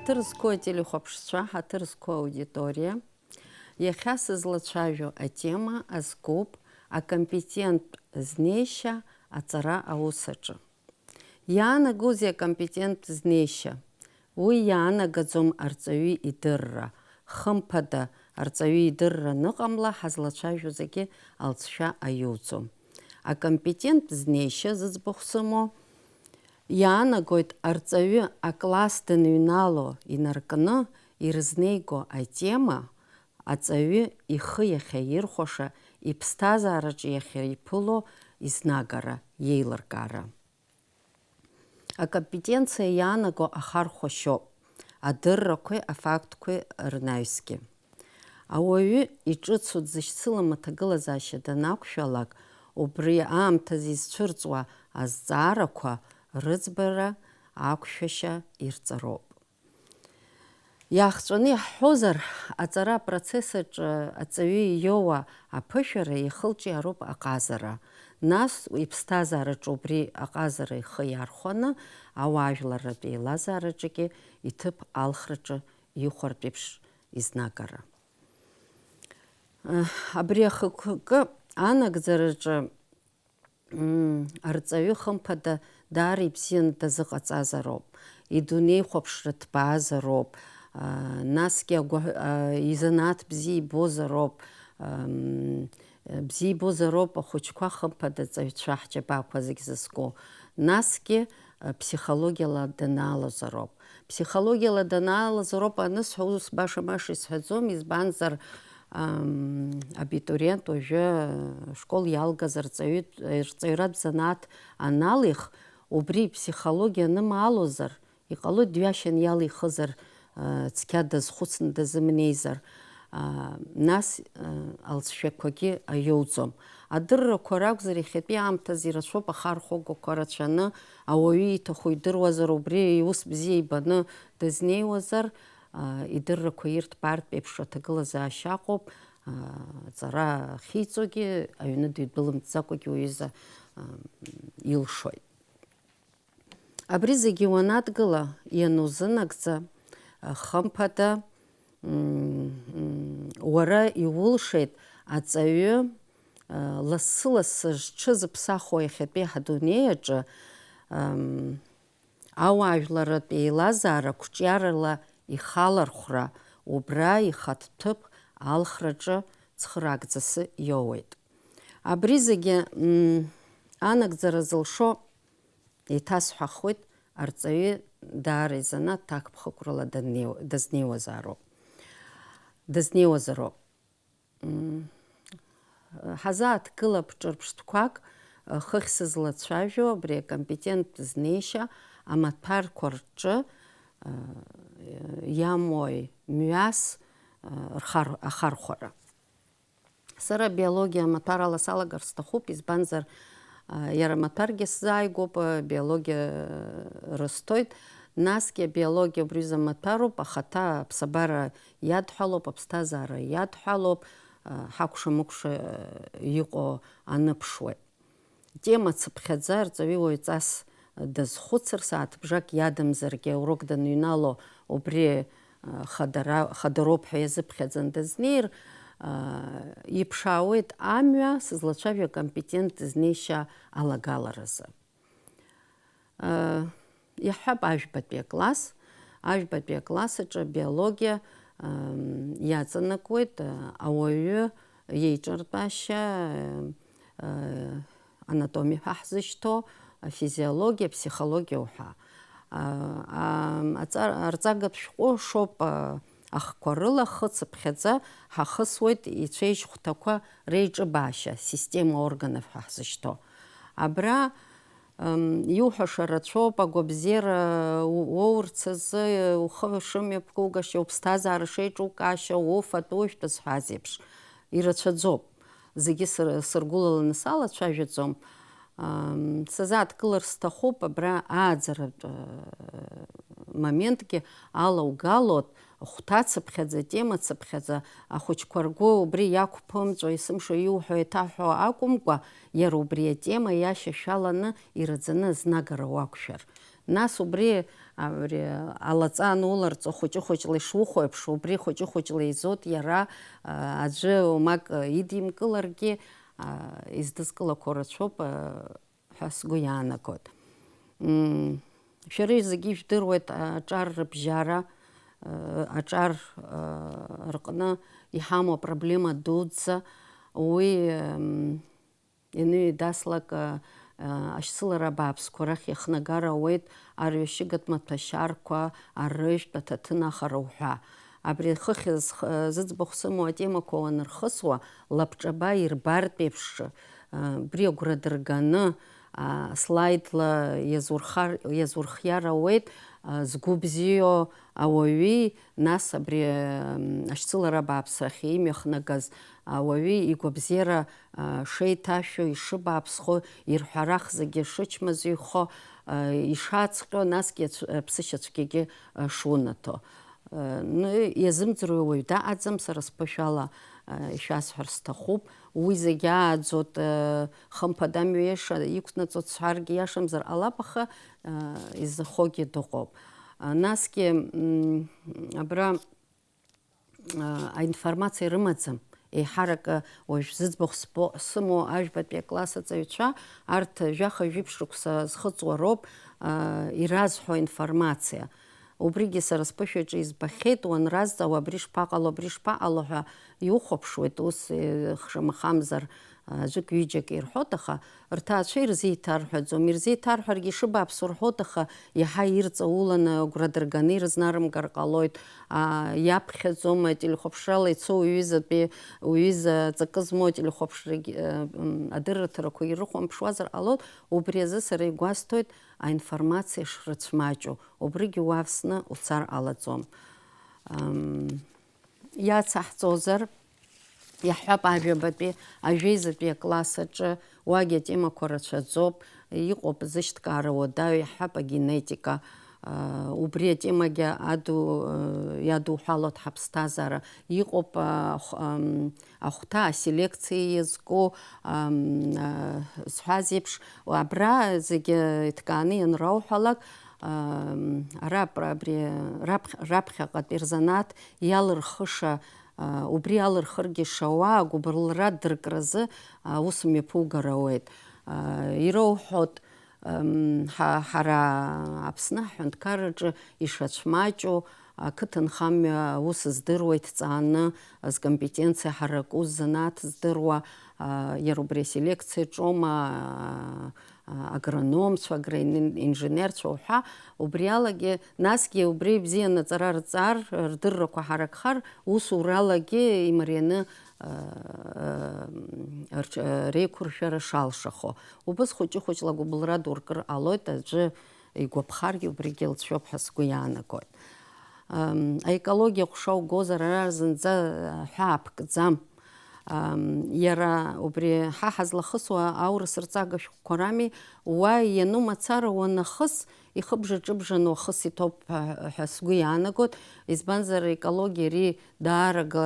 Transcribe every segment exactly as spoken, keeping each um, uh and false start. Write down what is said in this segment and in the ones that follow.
Ҳаҭыр зқәу ателехәаԥшцәа, ҳаҭыр зқәу аудиториа, иахьа сызлацәажәо атема азкуп акомпетенттә знеишьа аҵара аус аҿы. Иаанагозеи акомпетенттә знеишьа? Уи иаанагаӡом арҵаҩы идырра. Хымԥада, арҵаҩы идырра аныҟамла, ҳазлацәажәо зегьы алҵшәа аиуӡом. Акомпетенттә знеишьа зыӡбахә сымоу иаанагоит арҵаҩы акласс даныҩнало инаркны ирызнеиго атема, аҵаҩы ихы иахьаирхәаша, иԥсҭазаараҿы иахьиԥыло изнагара, иеилыркаара. Акомпетенциа иаанаго ахархәашьоуп, адыррақәеи афактқәеи рнаҩсгьы. Ауаҩы иҿыцу дзышьцылам аҭагылазаашьа данақәшәалак, убри аамҭазы изцәырҵуа азҵаарақәа рыӡбара, ақәшәашьа ирҵароуп. Иаахҵәаны иаҳҳәозар, аҵара апроцесс аҿы аҵаҩы иоуа аԥышәара ихылҿиаароуп аҟазара. Нас иԥсҭазаараҿы убри аҟазара ихы иархәаны, ауаажәларратә еилазаараҿгьы иҭыԥ алхраҿы ихәартә еиԥш изнагара. Абри ахықәкы анагӡараҿы, мм, арҵаҩы, хымԥада, даара ибзианы дазыҟаҵазароуп, идунеихәаԥшра ҭбаазароуп, аа, насгьы агәаҳ-, аа, изанааҭ бзиа ибозароуп, ам, бзиа ибозароуп ахәыҷқәа, хымԥада, аҵаҩцәа ҳџьабаақәа зегь зызку, насгьы, а, ԥсихологиала данаалозароуп. Ԥсихологиала данаалозароуп анысҳәа, ус баша-маша исҳәаӡом, избанзар, ам, абитуриент уажәы, э, школ иалгаз рҵаҩы-, рҵаҩратә занааҭ аналих, убри иԥсихологиа анымаалозар, иҟалоит дҩашьан иалихызар, э, цқьа дазхәыцны дазымнеизар, а, нас, э, алҵшәақәагьы аиоуӡом. Адыррақәа ракәзар, иахьатәи аамҭазы ирацәоуп ахархәагақәа рацәаны, ауаҩы ииҭаху идыруазар, убри иус бзиа ибаны дызнеиуазар, а, идыррақәа ирҭбаартә еиԥш аҭагылазаашьа аҟоуп, а, аҵара ахьиҵогьы, аҩны дыҩдәылымҵӡакәагьы уҩыза, а, илшоит. Абри зегьы уанадгыла, ианузынагӡа, а, хымԥада, м, м, уара иулшеит аҵаҩы, а, лассы-лассы зҽызыԥсахуа иахьатәи ҳдунеи аҿы, ам, ауаажәларратә еилазаара қәҿиарала ихалархәра, убра ихатә ҭыԥ алхраҿы цхыраагӡасы иоуеит. Абри зегьы, м, анагӡара зылшо, еиҭасҳәахуеит, арҵаҩы даара изанааҭ ҭакԥхықәрала даннеиу-, дазнеиуазароуп. Дазнеиуазароуп. М, ҳазааҭгылап ҿырԥштәқәак, хыхь сызлацәажәо абри акомпетенттә знеишьа амаҭәарқәа рҿы, а, иамои мҩас, а, рхар-, ахархәара. Сара абиологиа амаҭәарала салагар сҭахуп, избанзар, а, иара амаҭәаргьы сзааигәоуп, а, биологиа рысҭоит. Насгьы абиологиа убри замаҭәароуп, ахаҭа аԥсабара иадҳәалоуп, аԥсҭазаара иадҳәалоуп, а, ҳакәша-мыкәша, а, иҟоу аныԥшуеит. Тема цыԥхьаӡа арҵаҩы уаҩҵас дазхәыцыр, сааҭбжак иадамзаргьы, аурок даныҩнало, убри, а, хадара-, хадароуп ҳәа иазыԥхьаӡан дазнеир, а, иԥшаауеит амҩа сызлацәажәо акомпетенттә знеишьа алагаларазы. А, иаҳҳәап, ажәбатәи акласс, ажәбатәи акласс аҿы абиологиа, ам, иаҵанакуеит, а, ауаҩы иеиҿартәашьа, а, анатомиа ҳәа ҳзышьҭоу, афизиологиа, аԥсихологиа уҳәа. А, а, аҵар-, арҵагатә шәҟәы шоуп, а, ахқәа рыла хыцыԥхьаӡа ҳахысуеит ицәеижь хәҭақәа реиҿыбаашьа, система органов ҳәа ҳзышьҭоу. Абра, ам, иуҳәаша рацәоуп, агәабзиара у-, уоурц азы, ухы шымҩаԥугашьа, уԥсҭазаара шеиҿукаашьа, уфатә-ужәтә зҳәаз еиԥш, ирацәаӡоуп. Зегьы сыр-, сыргәылаланы салацәажәаӡом. Ам, сазааҭгылар сҭахуп, абра ааӡаратә, э, моментгьы алаугалоит, хәҭацыԥхьаӡа, темацыԥхьаӡа, ахәыҷқәа ргәы убри иақәԥымҵәо, есымша иуҳәо, еиҭаҳәо акәымкәа, иара убри атема иашьашәаланы ираӡаны азнагара уақәшәар. Нас убри абри алаҵа ануларҵо хәыҷы-хәыҷла ишухәо еиԥш, убри хәыҷы-хәыҷла изоит иара, аӡәы уамак идимкыларгьы, издызкылақәо рацәоуп ҳәа сгәы иаанагоит. Шәара зегьы ижәдыруеит аҿар рыбжьара, аҿар рҟны иҳамоу апроблема дуӡӡа, уи ианыҩеидаслак, ашьцылара бааԥсқәа рахь иахнагар ауеит арҩашьыгатә маҭәашьарқәа, арыжәтә, аҭаҭын ахара уҳәа. Абри хыхь зх-, зыӡбахә сымоу атемақәа уанырхысуа, лабҿаба ирбартә еиԥш, убри агәра дырганы, слайдла иазурхар-, иазурхиар ауеит, згәы бзиоу ауаҩи, нас абри, ашьцылара бааԥсрахь имҩахнагаз ауаҩы игәабзиара шеиҭашәо, ишыбааԥсхо, ирҳәарах зегьы шычмазаҩхо, ишацҟьо, насгьы ацә-, аԥсышьацәгьагьы шунаҭо. Ну, иазымӡыруа уаҩ даҟаӡам, сара сԥышәала ишәасҳәар сҭахуп. Уи зегь ааӡоит, хымԥада амҩа иаша иқәнаҵоит сҳәаргьы иашамзар ҟалап, аха изахогьы дыҟоуп. Насгьы, абра аинформациа рымаӡам. Еиҳарак уажә зыӡбахә сбо-, сымоу ажәбатәи акласс аҵаҩцәа, арҭ жәаха-жәиԥшь шықәса зхыҵуа роуп, иразҳәо аинформациа. Убригьы сара сԥышәаҿы избахьеит, уанразҵаауа, абри шԥаҟало, абри шԥаҟало ҳәа иухәаԥшуеит, ус, шамахамзар, аӡәык-ҩыџьак ирҳәоит, аха рҭаацәа ирзеиҭарҳәаӡом. Ирзеиҭарҳәаргьы ишыбааԥсу рҳәоит, аха иаҳа ирҵауланы, агәра дырганы ирызнарымгар ҟалоит. Иаԥхьаӡом, ателехәаԥшрала ицо уҩызатәи, уҩыза ҵакы змоу ателехәаԥшрагьы, адырраҭарақәа ирыхәамԥшуазар ҟалоит. Убри азы сара игәасҭоит аинформациа шрыцәмаҷу. Убригьы уавсны уцар ҟалаӡом. Иацаҳҵозар, иаҳҳәап, ажәабатәи, ажәеизатәи акласс аҿы уагь атемақәа рацәаӡоуп, иҟоуп зышьҭкаара уадаҩу, иаҳҳәап, агенетика, убри атемагьы аду-, иадуҳәалоит ҳаԥсҭазаара, иҟоуп ахә-, ахәҭа аселекциа иазку, сҳәаз еиԥш, абра зегьы иҭкааны ианрауҳәалак, ара абри раԥхьаҟатәи рзанааҭ иалырхыша, убри алырхыргьы шауа, агәыбылра дыркразы аус мҩаԥугар ауеит. Ироуҳәоит, ҳара Аԥсны ҳҳәынҭқарраҿы ишацәмаҷу, ақыҭанхамҩа аус здыруа иҭҵааны зкомпетенциа ҳараку, ззанааҭ здыруа, иара убри аселекциаҿоума, агрономцәа, агроинженерцәа уҳәа, убриалагьы, насгьы убри бзианы аҵара рҵар, рдыррақәа ҳаракхар, усуралагьы имарианы реиқәыршәара шалшахо. Убыс хәыҷы-хәыҷла агәыбылра ду ркыр ҟалоит, аӡәы игәаԥхаргьы убригьы лҵшәоуп ҳәа сгәы иаанагоит. Аекологиа ҟәша угозар, ара зынӡа ҳәаа ԥкӡам. Иара убри ҳа ҳазлахысуа аурыс рҵага шәҟәқәа рами, уа иану мацара уанахыс, ихыбжа-ҿыбжаны уахыс иҭоуп ҳәа, ҳәа сгәы иаанагоит, избанзар, аекологиа ари даарага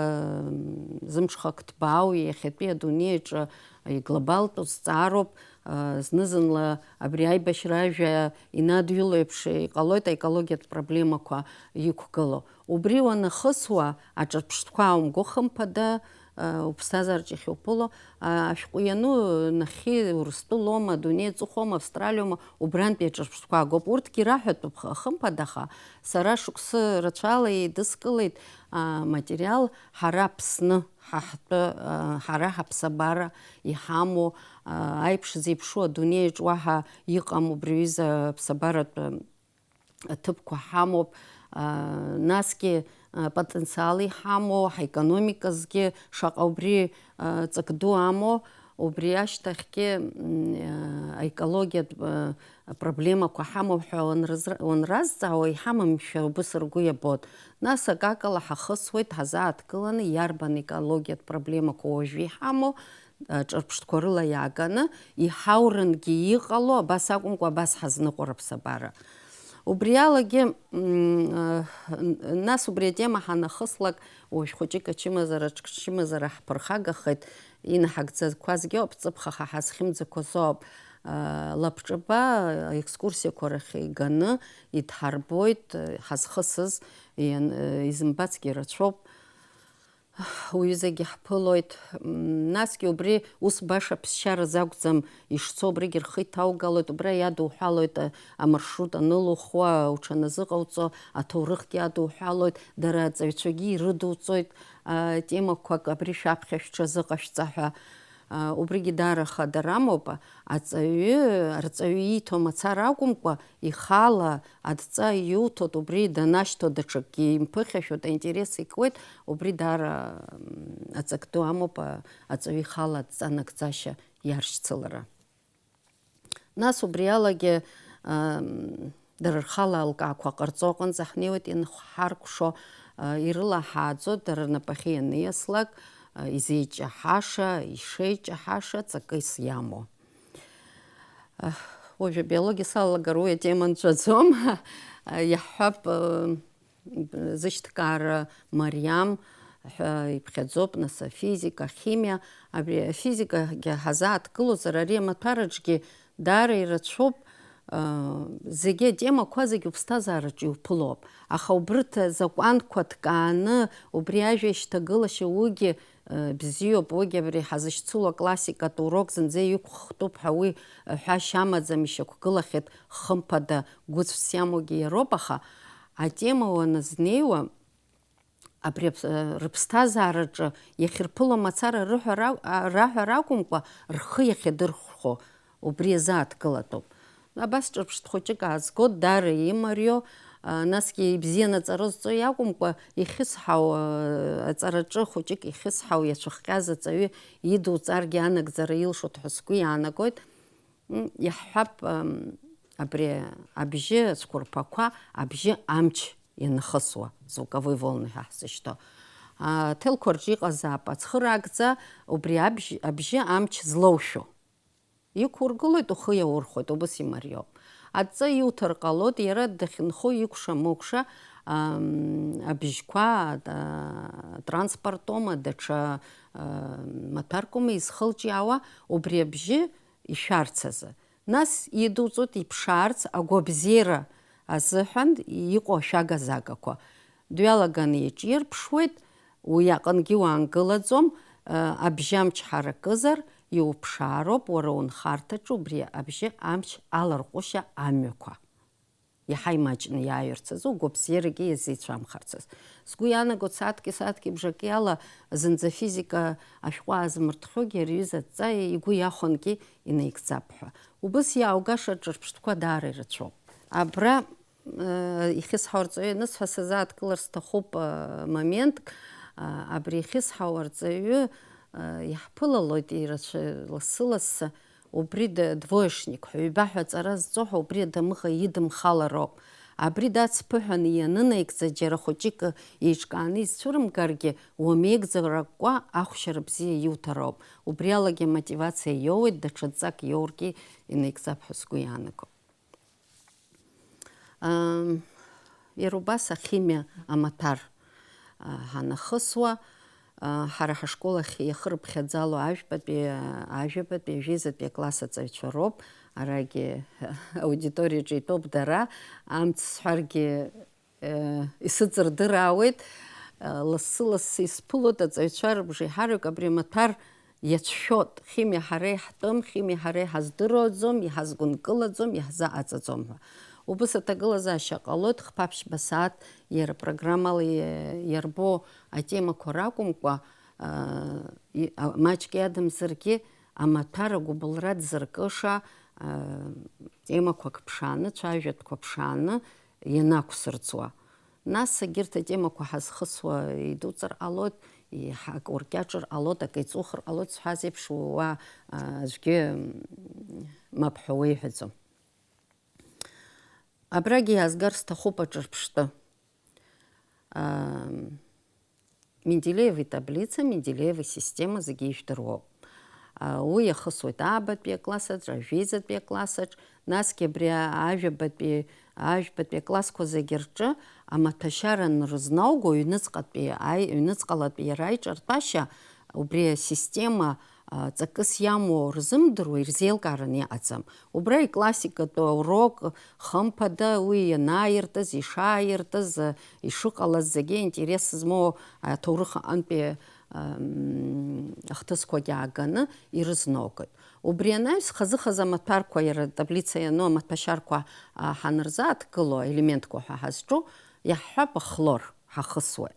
зымҽхак ҭбаау, иахьатәи адунеи аҿы иглобалтәу зҵаароуп, зны-зынла абри аибашьра ажәа инадҩыло еиԥш иҟалоит аекологиатә проблемақәа иқәгыло. Убри уанахысуа, аҿырԥштәқәа аумго, хымԥада, уԥсҭазаараҿ иахьуԥыло, ашәҟәы иану нахьхьи Урыстәылоума, адунеи аҵыхәоума, Австралиоума, убрантәи аҿырԥштәқәа агоуп. Урҭгьы раҳәатәуп, хымԥада, аха сара шықәсы рацәала еидыскылеит аматериал ҳара Аԥсны, ҳа ҳтәы, ҳара ҳаԥсабара иҳамоу, аиԥш зеиԥшу адунеиаҿ уаҳа иҟам убри аҩыза аԥсабаратә аҭыԥқәа ҳамоуп, насгьы потенциал иҳамоу, ҳаекономиказгьы шаҟа убри ҵак ду амоу, убри ашьҭахьгьы аекологиатә проблемақәа ҳамоуп ҳәа уанрызра-, уанразҵаауа, иҳамамшәа убыс ргәы иабоит. Нас акакала ҳахысуеит ҳазааҭгыланы, иарбан екологиатә проблемақәа уажәы иҳамоу, ҿырԥштәқәа рыла иааганы, иҳаурангьы иҟало, абас акәымкәа, абас ҳазныҟәар аԥсабара. Убри алагьы, м, э, н-, нас убри атема ҳанахыслак, уажә хәыҷык ачымазара, ачымазара ҳԥырхагахеит, инаҳагӡақәазгьы ауп, ҵыԥхаха ҳазхьымӡақәаз ауп. Лабҿаба аекскурсиақәа рахь иганы идҳарбоит, ҳазхысыз, изымбацгьы рацәоуп. Уҩызагьы ҳԥылоит. Насгьы убри ус баша ԥсшьараз акәӡам ишцо, убригьы рхы иҭаугалоит, убра иадуҳәалоит, амаршрут анылухуа, уҽаназыҟауҵо, аҭоурыхгьы адуҳәалоит, дара аҵаҩцәагьы ирыдуҵоит, темақәак абри шәаԥхьа шәҽазыҟашәҵа ҳәа. Убригьы даара хадара амоуп, аҵаҩы, арҵаҩы ииҭо мацара акәымкәа, ихала адҵа иуҭоит, убри данашьҭо даҽакгьы имԥыхьашәоит, аинтерес икуеит, убри даара, м, аҵак ду амоуп, а, аҵаҩы ихала адҵа нагӡашьа иаршьцылара. Нас убри алагьы, ам, дара рхала алкаақәа ҟарҵо аҟынӡа ҳнеиуеит, ианҳаркәшо, а, ирылаҳааӡоит, дара рнапахьы ианиаслак, а, изеиҷаҳаша, ишеиҷаҳаша ҵакыс иамоу. Уажә абиологиа салагар уи атема нҵәаӡом. Иаҳҳәап, зышьҭкаара мариам ҳәа иԥхьаӡоуп, нас афизика, ахимиа. Абри афизикагьы ҳазааҭгылозар, ари амаҭәараҿгьы даара ирацәоуп. Зегьы атемақәа зегьы уԥсҭазаараҿы иуԥылоуп. Аха убырҭ азакәанқәа ҭкааны, убри ажәа ишьҭагылашьа уигьы бзиоуп, уигьы абри ҳазышьцыло аклассикатә урок зынӡа иқәхтәуп ҳәа уи ҳәашьа амаӡам, ишьақәгылахьеит, хымԥада, гәыцәс иамоугьы иароуп, аха атема уаназнеиуа, абри аԥ-, рыԥсҭазаараҿы иахьырԥыло мацара рыҳәара, а, раҳәара акәымкәа, рхы иахьадырхәо убри азы ааҭгылатәуп. Абас ҿырԥштә хәыҷык аазгоит, даара имариоу, а, насгьы ибзианы аҵара зҵо иакәымкәа, ихьысҳау, а, аҵараҿы хәыҷык ихьысҳау иацәыхҟьаз аҵаҩы идуҵаргьы анагӡара илшоит ҳәа сгәы иаанагоит. М, иаҳҳәап, ам, абри абжьы ацәқәырԥақәа, абжьы амч ианахысуа, звуковые волны ҳәа ҳзышьҭоу. Аҭелқәа рҿы иҟазаап ацхыраагӡа, убри абжь-, абжьы амч злоушәо. Иқәургылоит, ухы иаурхәоит, убыс имариоуп. Адҵа иуҭар ҟалоит, иара дахьынхо икәша-мыкәша, ам, абжьқәа, а, транспортома, даҽа, а, маҭәаркума изхылҿиаауа, убри абжьы ишәарц азы. Нас идуҵоит иԥшаарц агәабзиара азыҳәан иҟоу ашәага-загақәа. Дҩалаганы иаҿирԥшуеит, уи аҟынгьы уаангылаӡом, а, абжьы амч ҳаракызар, иуԥшаароуп уара унхарҭаҿы убри абжьы амч аларҟәышьа амҩақәа. Иаҳа имаҷны иааҩырц азы, угәабзиарагьы иазеицәамхарц азы. Сгәы иаанагоит, сааҭки-сааҭки бжаки ала зынӡа афизика ашәҟәы аазмыртхьогьы, ари аҩыза адҵа игәы иахәангьы инаигӡап ҳәа. Убыс иааугаша ҿырԥштәқәа даара ирацәоуп. Абра, э, ихьысҳау арҵаҩы анысҳәа, сазааҭгылар сҭахуп, э, моментк. Э, абри ихьысҳау арҵаҩы, э, иаҳԥылалоит ирацәа лассы-лассы. Убри д-, двоечник ҳәа, ҩба ҳәа аҵара зҵо ҳәа, убри адамыӷа идымхалароуп. Абри дацԥыҳәаны ианынаигӡа, џьара хәыҷык еиҿкааны изцәырымгаргьы, уамеигӡаракәа ахәшьара бзиа иуҭароуп. Убри алагьы амотивациа иоуеит, даҽа ҵак иоургьы инаигӡап ҳәа сгәы иаанагоит. Ам, иара убас ахимиа амаҭәар, а, ҳанахысуа, а, ҳара ҳашкол ахь иахырыԥхьаӡало ажәбатәи, а, ажәабатәи, ажәеизатәи акласс аҵаҩцәа роуп. Арагьы аудиториаҿы итәоуп дара, амц сҳәаргьы, э, исыҵырдыраауеит. Э, лассы-лассы исԥылоит аҵаҩцәа рыбжеиҳараҩык абри амаҭәар иацәшәоит, химиа ҳара иаҳтәым, химиа ҳара иҳаздыруаӡом, иҳазгәынкылаӡом, иаҳзааӡаӡом ҳәа. Убыс аҭагылазаашьа ҟалоит, хԥа-ԥшьба сааҭ иара программала иа-, иарбоу атемақәа ракәымкәа, аа, и-, а-, маҷк иадамзаргьы, амаҭәар агәыбылра дзыркыша, аа, темақәак ԥшааны, цәажәатәқәа ԥшааны ианақәсырӡуа. Нас егьырҭ атемақәа ҳазхысуа идуҵар ҟалоит, иҳа-, акы уркьаҿыр ҟалоит, акы иҵухыр ҟалоит сҳәаз еиԥш, уа, а, аӡәгьы, м, мап ҳәа уеиҳәаӡом. Абрагьы иаазгар сҭахуп аҿырԥштәы. Ам, Менделееви таблица, Менделееви система зегьы ижәдыруоуп. А, уи иахысуеит аабатәи аклассаҿ, ажәеизатәи аклассаҿ, насгьы абри а-, ажәабатәи, ажәбатәи аклассқәа зегьы рҿы амаҭәашьара анрызнауго, ҩныҵҟатәи аи-, ҩныҵҟалатәи иара аиҿартәашьа, убри асистема, ҵакыс иамоу рзымдыруа ирзеилкаараны иҟаӡам. Убра иклассикатәу аурок, хымԥада, уи ианааиртыз, ишааиртыз, ишыҟалаз зегьы интерес змоу аҭоурых аҟынтәи ахҭысқәагьы ааганы ирызногоит. Убри анаҩс, хазы-хазы амаҭәарқәа, иара таблица иану амаҭәашьарқәа ҳанырзааҭгыло, аелементқәа ҳәа ҳазҿу, иаҳҳәап, ахлор ҳахысуеит.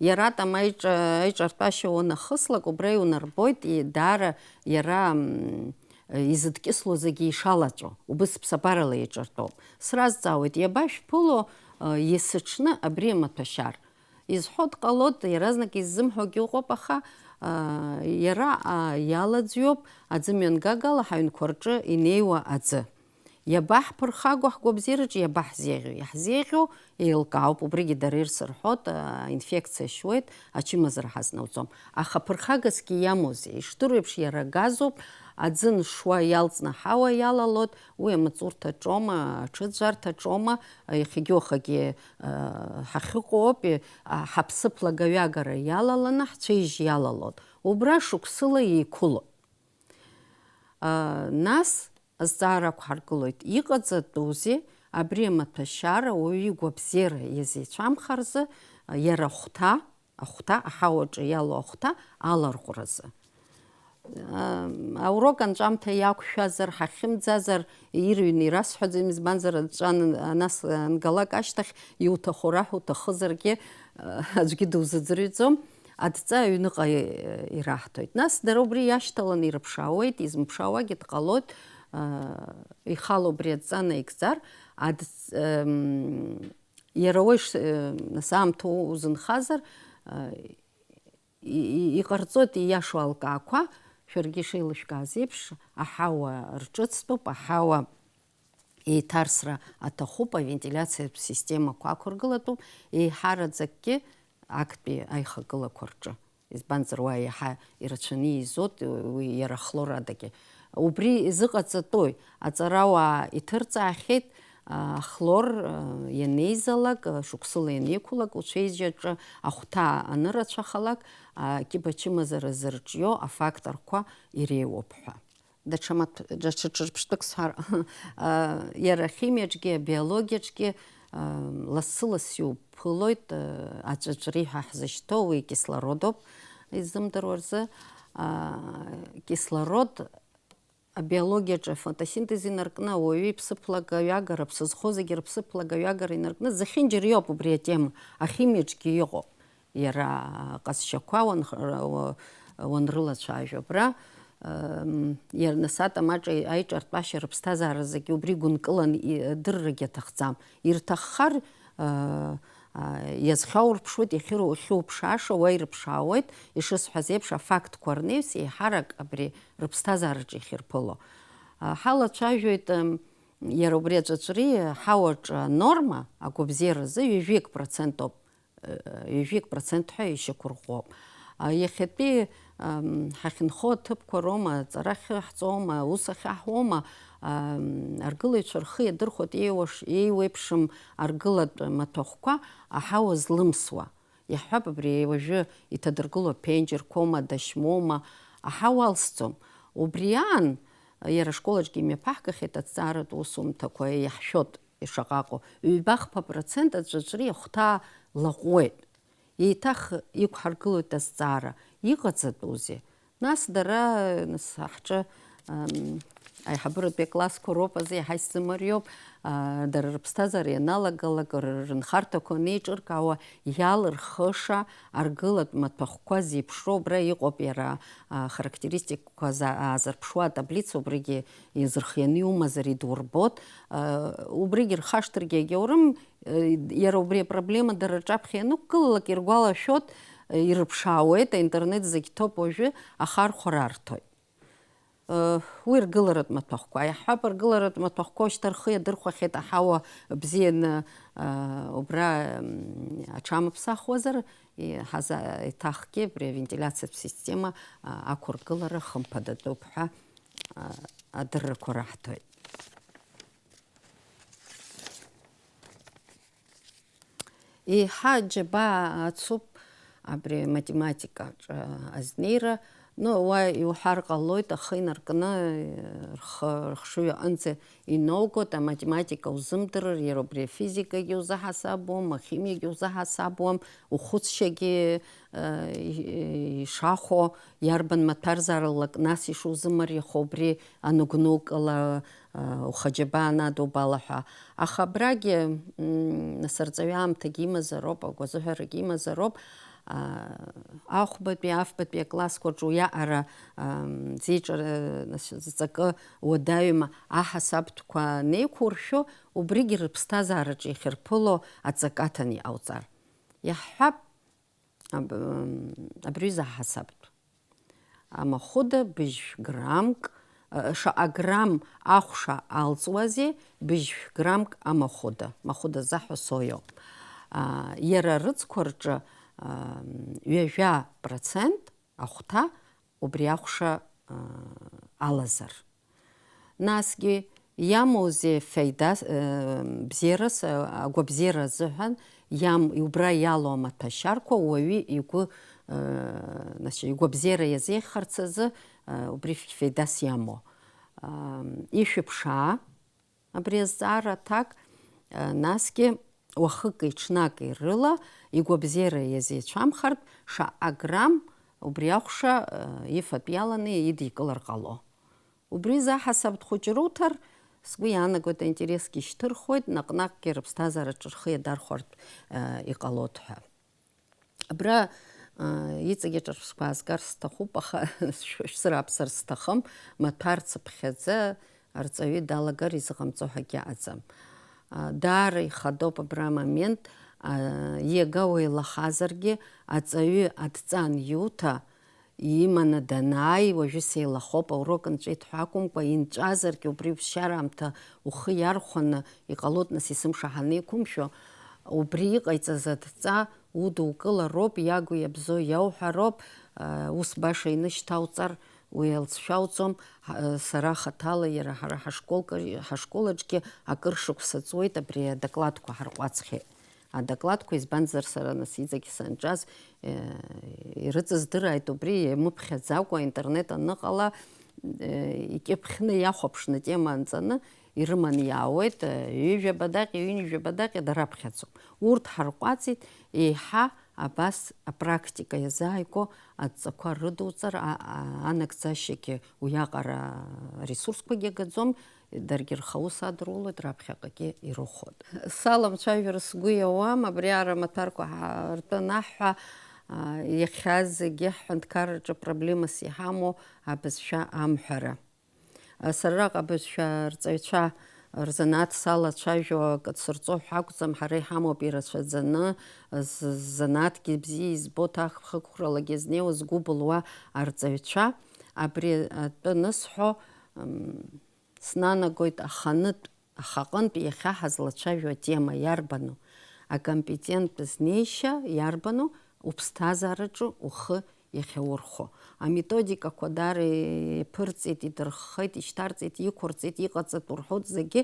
Иара атама аиҿартәашьа уанахыслак, убра иунарбоит, даара иара изыдкьысло зегьы ишалаҵәо, убыс ԥсабарала иаҿартәоуп. Сразҵаауеит, иабашәԥыло есыҽны абри амаҭәашьар? Изҳәо дҟалоит, иаразнак иззымҳәогьы ыҟоуп, аха иара иалаӡҩоуп аӡымҩангагала ҳаҩнқәа рҿы инеиуа аӡы. Иабаҳԥырхагоу ҳгәабзиараҿы, иабаҳзеиӷьу? Иаҳзеиӷьу еилкаауп, убригьы дара ирсырҳәоит, аинфекциа шьуеит, ачымазара ҳазнауҵом. Аха ԥырхагасгьы иамоузеи? Ишдыру еиԥш, иара агазоуп, аӡы ншуа иалҵны аҳауа иалалоит, уи амаҵурҭаҿоума, аҽыӡәӡәарҭаҿоума, иахьагьы уахагьы ҳахьыҟоуп, ҳаԥсыԥ лагаҩагара иалаланы ҳцәеижь иалалоит. Убра шықәсыла еиқәылоит. Нас азҵаара ақәҳаргылоит, иҟаҵатәузеи абри амаҭәашьара уаҩы игәабзиара иазеицәамхаразы, иара ахәҭа, ахәҭа, аҳауаҿы иалоу ахәҭа аларҟәразы? Аурок анҵәамҭа иақәшәазар, ҳахьымӡазар, ирҩны ирасҳәаӡом, избанзар, аҵәҵәа ан-, анас ангалак ашьҭахь иуҭаху раҳәа уҭахызаргьы, аӡәгьы дузыӡырҩӡом. Адҵа аҩныҟа ираҳҭоит. Нас дара убри иашьҭаланы ирыԥшаауеит, измыԥшаауагьы дҟалоит, ихала убри адҵа наигӡар, адҵ-, ем, иара уи ш-, нас аамҭа узынхазар, и-, и-, иҟарҵоит ииашоу алкаақәа, шәаргьы ишеилышәкааз еиԥш, аҳауа рҿыцтәуп, аҳауа еиҭарсра аҭахуп, авентилиациатә системақәа ақәыргылатәуп, еиҳараӡакгьы актәи аихагылақәа рҿы. Избанзар, уа иаҳа ирацәаны еизоит, уи иара ахлор адагьы. Убри изыҟаҵатәуи? Аҵарауаа иҭырҵаахьеит, а, ахлор, а, ианеизалак, а, шықәсыла ианеиқәлак, уцәеижь аҿы ахәҭа анырацәахалак, а, кьыба чымазара зырҿио афакторқәа иреиуоуп ҳәа. Даҽа маҭ-, даҽа ҿырԥштәык сҳәар, а, иара ахимиаҿгьы, абиологиаҿгьы, а, лассы-ласс иуԥылоит, а, аҵәыҵәри ҳәа ҳзышьҭоу, уи кислородоуп иззымдыруа рзы. А, кислород абиологиаҿы афотосинтез инаркны, ауаҩы иԥсыԥлагаҩагара, ԥсы зхоу зегьы рыԥсыԥлагаҩагара инаркны, зехьынџьара иоуп убри атема, ахимиаҿгьы иҟоуп. Иара аҟазшьақәа уанх-, уа-, уанрылацәажәо абра, м, иара нас атама аҿы аиҿартәашьа рыԥсҭазаара зегьы убри гәынкылан идыррагьы аҭахӡам. Ирҭаххар, а, а, иазхьаурԥшуеит, иахьыру-, иахьуԥшааша уа ирыԥшаауеит, ишысҳәаз еиԥш, афактқәа рнаҩс еиҳарак абри рыԥсҭазаараҿы ихирԥыло. А, ҳалацәажәоит, м, иара убри аҵәыҵәри, ҳауаҿы анорма, агәабзиаразы ҩажәик процент ауп. Ҩажәик процент ҳәа ишьақәырӷәӷәоуп. А, иахьатәи, ам, ҳахьынхо аҭыԥқәа роума, аҵара ахьыҳҵома, аус ахьаҳуома, ам, аргылаҩцәа рхы иадырхәоит еиуаш-, еиуеиԥшым аргылатә маҭәахәқәа аҳауа злымсуа. Иаҳҳәап, абри уажәы иҭадыргыло аԥенџьырқәоума, адашьмоума, аҳауа алсӡом. Убри аан, иара ашкол аҿгьы имҩаԥаҳгахьеит аҭҵааратә усумҭақәа, иаҳшәоит. Ишаҟа ыҟоу, ҩба-хԥа процент аҵәыҵәри ахәҭа лаҟәуеит. Еиҭах иқәҳаргылоит азҵаара, иҟаҵатәузеи? Нас дара, нас, ҳҿы, ам, аиҳабыратәи аклассқәа роуп азы иаҳа исзымариоуп, а, дара рыԥсҭазаара ианалагалак, р-, рынхарҭақәа анеиҿыркаауа, иалырхыша аргылатә маҭәахәқәа зеиԥшроу, убра иҟоуп иара, а, характеристикқәа за-, аазырԥшуа атаблица, убригьы иазырхианы иумазар идурбот, а, убригьы рхашҭыргьы агьаурым, э, иара убри апроблема дара рҿаԥхьа ианықәгылалак иргәалашәоит, э, ирыԥшаауеит, аинтернет зегь ҭоуп уажәы, ахархәара арҭоит. Э, уи ргыларатә маҭәахәқәа, иаҳҳәап, ргыларатә маҭәахәқәа шьҭа рхы иадырхәахьеит аҳауа бзианы, а, убра, м, аҽамыԥсахуазар, и-, ҳаза-, еиҭахгьы абри авентилиациатә система, а, ақәыргылара хымԥадатәуп ҳәа, а, адыррақәа раҳҭоит. Еиҳа аџьабаа ацуп абри аматематикаҿы азнеира, Ну, уа иуҳәар ҟалоит, ахы инаркны, рхы, рыхшыҩ аҟынӡа иноугоит, аматематика узымдырыр, иара убри афизикагьы узаҳасабуам, ахимиагьы узаҳасабуам, ухәыцшьагьы, э, и-, ишахәо, иарбан маҭәарзаалак нас ишузымариахо, убри аныгәнукыла, э, ухаџьабаа анадубала ҳәа. Аха абрагьы, м, нас арҵаҩы аамҭагьы имазароуп, агәазыҳәарагьы имазароуп. А, ахәбатәи, афбатәи аклассқәа рҿы уиаҟара, ам, зеиҿара, нас, зҵакы уадаҩым аҳасабтәқәа анеиқәуршәо, убригьы рыԥсҭазаараҿы ихьырԥыло аҵакы аҭаны иҟауҵар. Иаҳҳәап, аб-, ам, абри аҩыза аҳасабтә. Амахәыда быжьшә граммк, э, шаҟа грамм ахәша алҵуазеи, быжьшә граммк амахәыда, махәыда заҳәа соиоуп. А, иара рыцқәа рҿы, ам, ҩажәа процент ахәҭа убри ахәша, а, алазар. Насгьы иамоузеи фаида, э, бзиарас, э, агәабзиара азыҳәан иам-, убра иалоу амаҭәашьарқәа уаҩы игәы, э, нас, игәабзиара иазеиӷьхарц азы, э, убри ф-, фаидас иамоу. Ам, ишәыԥшаа, абри азҵаара аҭак, э, насгьы уахыки ҽнаки рыла игәабзиара иазеицәамхартә шаҟа грамм убри ахәша, э, ифатә иаланы идикылар ҟало. Убри заҳасабтә хәыҷы руҭар, сгәы иаанагоит, аинтересгьы шьҭырхуеит, наҟ-наҟгьы рыԥсҭазаараҿы рхы иадархәартә, э, иҟалоит ҳәа. Абра, э, иҵегьы ҿырԥшқәа аазгар сҭахуп, аха шә-, шәсырааԥсар сҭахым, маҭәар цыԥхьаӡа арҵаҩы далагар изыҟамҵо ҳәагьы аӡам. А, даара ихадоуп абра амомент, а, иага уеилахазаргьы, аҵаҩы адҵан иуҭа, иманы данааи, уажәы сеилахоуп, аурок нҵәеит ҳәа акәымкәа, инҵәазаргьы убри уԥсшьара аамҭа ухы иархәаны, иҟалоит нас есымша ҳанеиқәымшәо, убри иҟаиҵаз адҵа удукылароуп, иагу иабзоу иауҳәароуп, ус баша инышьҭауҵар, уи алҵшәа уҵом, ҳа-, сара хаҭала иара ҳара ҳашколка-, ҳашкол аҿгьы акыр шықәса ҵуеит абри адокладқәа ҳарҟәаҵхьеит. Адокладқәа, избанзар, сара нас иҵегь санҿаз, э, ирыҵыздырааит убри, иамыԥхьаӡакәа, аинтернет аныҟала, э, икьыԥхьны иахәаԥшны атема анҵаны ирыманы иаауеит, э, ҩажәа бадаҟьа, ҩынҩажәа бадаҟьа дараԥхьаӡом. Урҭ ҳарҟәаҵит, еиҳа абас апрактика иазааиго адҵақәа рыдуҵар, а-, а-, анагӡашьагьы уиаҟара аресурсқәагьы агаӡом, даргьы рхаус адырулоит, раԥхьаҟагьы ирыхәоит. Саламцәажәар сгәы иауам, абри аамҭарқәа ҳа-, ртәы анаҳҳәа, а, иахьа зегьы ҳҳәынҭқарраҿы проблемас иҳамоу абызшәа амҳәара. А, сара араҟа абызшәа арҵаҩцәа рзанааҭ салацәажәо акы дсырҵо ҳәа акәӡам, ҳара иҳамоуп ирацәаӡаны, з-, занааҭгьы бзиа избо, ҭахԥхықәралагьы знеиуа, згәы былуа арҵаҩцәа. Абри атәы анысҳәо, м, снанагоит аханытә, ахаҟынтә иахьа ҳазлацәажәо атема иарбану, акомпетенттә знеишьа иарбану уԥсҭазаараҿы ухы иахьаурхәо. Аметодикақәа даара иԥырҵеит, идырххеит, ишьҭарҵеит, иқәырҵеит, иҟаҵатәу рҳәоит зегьы,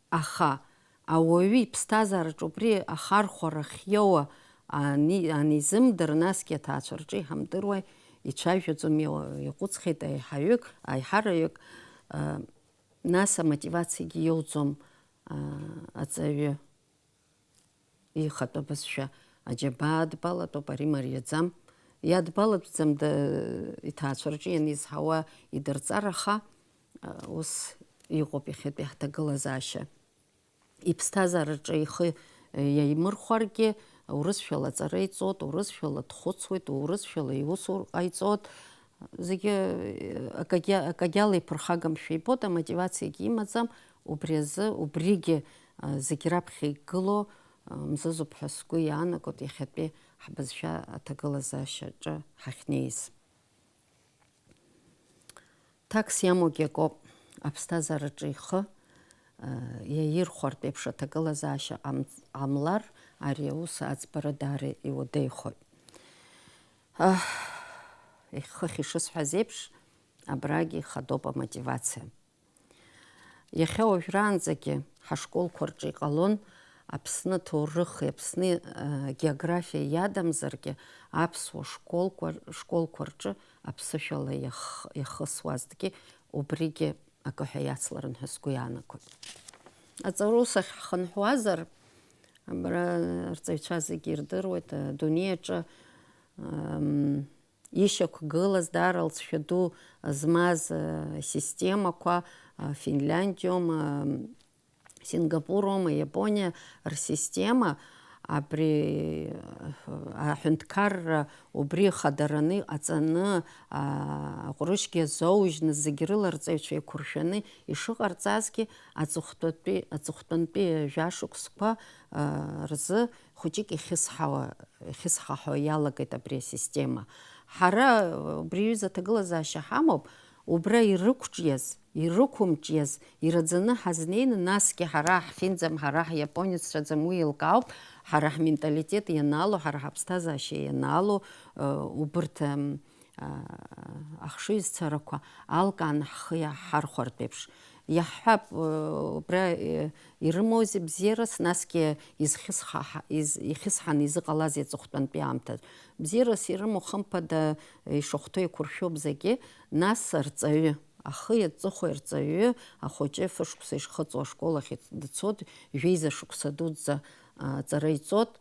аха ауаҩы иԥсҭазаараҿы убри ахархәара ахьиоуа ани-, анизымдыр, насгьы аҭаацәа рҿы иҳамдыруа ицәажәаӡом, иа-, иаҟәыҵхьеит аиҳаҩык, аиҳараҩык, а, нас амотивациагьы иоуӡом, а, аҵаҩы. Ихатә абызшәа аџьабаа адбалатәуп, ари мариаӡам. Иадбалатәӡам, да-, иҭаацәа рҿы ианизҳауа идырҵар, аха, а, ус иҟоуп иахьатәи ҳҭагылазаашьа. Иԥсҭазаараҿы ихы, э, иаимырхәаргьы, урысшәала аҵара иҵоит, урысшәала дхәыцуеит, урысшәала иусура ҟаиҵоит. Зегьы, э, акагьы-, акагьала иԥырхагамшәа ибоит, амотивациагьы имаӡам, убри азы, убригьы, а, зегь раԥхьа игыло, а, мзызуп ҳәа сгәы иаанагоит иахьатәи ҳбызшәа аҭагылазаашьаҿы ҳахьнеиз. Ҭакс иамоугьы акоуп, аԥсҭазаараҿы ихы, а, иаирхәартә еиԥш аҭагылазаашьа ҟам-, ҟамлар, ари аус аӡбара даара иуадаҩхоит. Аҳ, ихыхь ишысҳәаз еиԥш, абрагьы ихадоуп амотивациа. Иахьа уажәраанӡагьы ҳашколқәа рҿы иҟалон Аԥсны аҭоурыхи Аԥсны, э, географиа иадамзаргьы, аԥсуа школқәа, школқәа рҿы аԥсышәала иах-, иахысуазҭгьы убригьы акы ҳәа иацларын ҳәа сгәы иаанагоит. Аҵараус ахь ҳхынҳәуазар, абра арҵаҩцәа зегьы ирдыруеит, адунеи аҿы, ам, ишьақәгылаз, даара алҵшәа ду змаз, а, системақәа, а, Финляндиоума, Сингапуроума, Иапониа рсистема, абри, а, аҳәынҭқарра убри хадараны иҟаҵаны, а, аҟәрышьгьы азоужьны, зегь рыла арҵаҩцәа еиқәыршәаны ишыҟарҵазгьы, аҵыхәтәантәи, аҵыхәтәантәи жәашықәсқәа, а, рзы хәыҷык ихьысҳауа, ихьысҳаҳауа иалагеит абри асистема. Ҳара, убри аҩыза аҭагылазаашьа ҳамоуп, убра ирықәҿиаз, ирықәымҿиаз, ираӡаны ҳазнеины, насгьы ҳара ҳфинӡам, ҳара ҳиапонеццәаӡам, уи еилкаауп, ҳара ҳменталитет ианаало, ҳара ҳаԥсҭазаашьа ианаало, э, убырҭ, м, а, ахшыҩзцарақәа алкааны ҳхы иаҳархәартә еиԥш. Иаҳҳәап, э, убра, э, ирымоузеи бзиарас, насгьы изхьысҳа-, из-, ихьысҳаны изыҟалазеи аҵыхәтәантәи аамҭа? Бзиарас ирымоу, хымԥада, ишахәҭоу еиқәыршәоуп зегьы, нас арҵаҩы, ахи аҵыхәеи арҵаҩы, ахәыҷы фышықәса ишхыҵуа ашкол ахь дцоит, жәеиза шықәса дуӡӡа, а, аҵара иҵоит.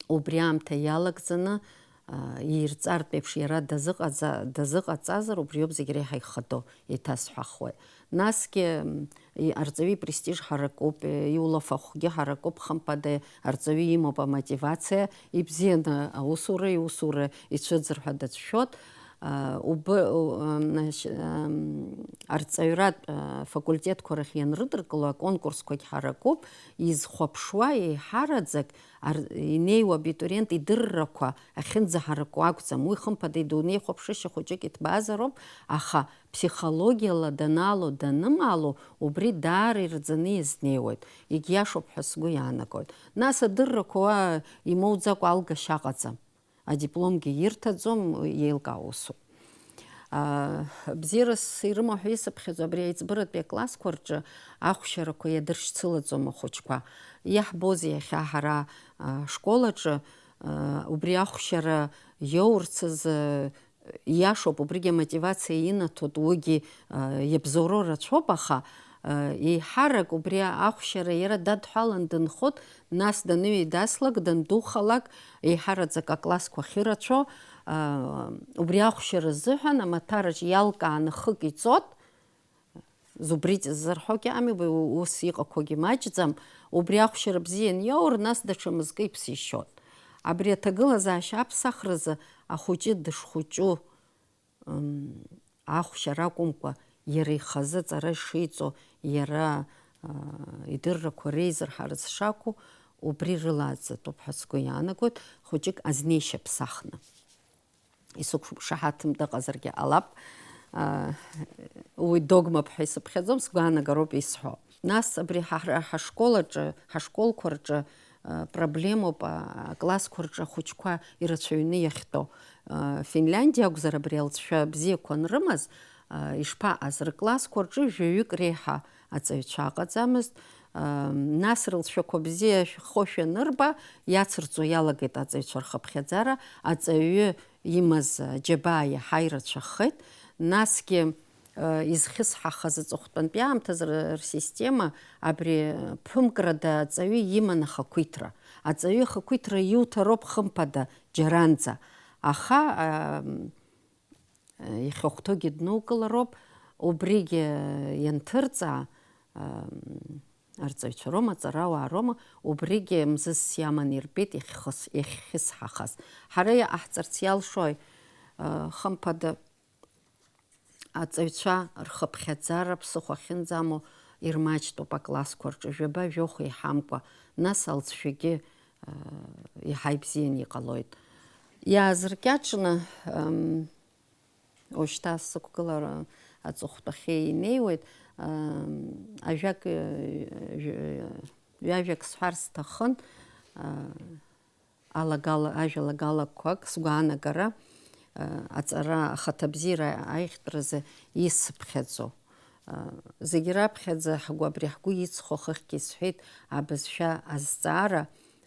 Убри аамҭа иалагӡаны, а, иирҵартә еиԥш иара дазыҟаҵа-, дазыҟаҵазар, убриоуп зегь реиҳа ихадоу, еиҭасҳәахуеит. Насгьы, м, и-, арҵаҩы ипрестиж ҳаракуп, э, иулафахәгьы ҳаракуп, хымԥада, арҵаҩы имоуп амотивациа, ибзианы аусура, иусура ицәыӡыр ҳәа дацәшәоит. А, уб-, у-, ам, наш-, ам, арҵаҩратә, а, факультетқәа рахь ианрыдыркыло аконкурсқәагь ҳаракуп, изхәаԥшуа еиҳараӡак ар-, инеиуа абитуриент идыррақәа ахьынӡаҳараку акәӡам. Уи, хымԥада, идунеихәаԥшышьа хәыҷык иҭбаазароуп, аха ԥсихологиала даналу, данымаалу, убри даара ираӡаны иазнеиуеит. Егьиашоуп ҳәа сгәы иаанагоит. Нас адыррақәа уа имоуӡакәа алгашьа аҟаӡам. Адипломгьы ирҭаӡом, еилкаау усуп. А, бзиарас ирымоу ҳәа исыԥхьаӡо, абри аиҵбыратәи аклассқәа рҿы ахәшьарақәа иадыршьцылаӡом ахәыҷқәа. Иаҳбозеи иахьа ҳара, а, школ аҿы, а, убри ахәшьара иоурц азы, иашоуп, убригьы амотивациа инаҭоит, уигьы, а, иабзоуроу рацәоуп, аха, а, еиҳарак убри ахәшьара иара дадҳәалан дынхоит, нас даныҩеидаслак, дандухалак, еиҳараӡак аклассқәа ахьырацәоу, а, убри ахәшьара азыҳәан амаҭараҿ иалкааны хык иҵоит, зубрить ззырҳәогьы ами, уи ус иҟақәоугьы маҷӡам, убри ахәшьара бзиан иоур, нас даҽа мызкы иԥсишьоит. Абри аҭагылазаашьа аԥсахразы ахәыҷы дышхәыҷу, м, ахәшьара акәымкәа, иара ихазы аҵара шиҵо, иара, а, идыррақәа реизырҳара зшақәу, убри рылааӡатәуп ҳәа сгәы иаанагоит, хәыҷык азнеишьа ԥсахны. Исықәшаҳаҭым дыҟазаргьы ҟалап. А, уи догмоуп ҳәа исыԥхьаӡом, сгәаанагароуп исҳәо. Нас абри ҳа-, ҳара ҳашкол аҿы, ҳашколқәа рҿы, а, проблемоуп, а, аклассқәа рҿы ахәыҷқәа ирацәаҩны иахьтәоу. А, Финляндиа акәзар, абри алҵшәа бзиақәа анрымаз, а, ишԥаҟаз, рыклассқәа рҿы жәаҩык реиҳа аҵаҩцәа ыҟаӡамызт. А, нас рылҵшәақәа бзиа шәхошәа анырба, иацырҵо иалагеит аҵаҩцәа рхыԥхьаӡара, аҵаҩы имаз аџьабаа иаҳа ирацәахеит, насгьы, э, изхьысҳахаз аҵыхәтәантәи аамҭазы р-, рсистема абри ԥымкрада аҵаҩы иман ахақәиҭра. Аҵаҩы ахақәиҭра иуҭароуп хымԥада џьаранӡа, аха, ам, э, ихьахәҭоугьы днукылароуп, убригьы ианҭырҵаа, ам, арҵаҩцәа роума, аҵарауаа роума, убригьы мзызс иаман ирбеит иахьхыс-, иахьхьысҳахаз. Ҳара иҟаҳҵарц иалшои, э, хымԥада, аҵаҩцәа рхыԥхьаӡара ԥсыхәа ахьынӡамоу ирмаҷтәуп аклассқәа рҿы, жәаба-жәохә еиҳамкәа, нас алҵшәагьы, э, иаҳа ибзианы иҟалоит. Иаазыркьаҿны, м, Уажәшьҭа сықәгылара аҵыхәтәахьы инеиуеит. Ам, ажәак, э, жә-, ҩажәак сҳәар сҭахын, а, алагала-, ажәалагалақәак сгәаанагара, а, аҵара ахаҭабзиара аиӷьтәразы исыԥхьаӡо. Зегьы раԥхьаӡа ҳгәы, абри ҳгәы иҵхо хыхьгьы исҳәеит, абызшәа азҵаара,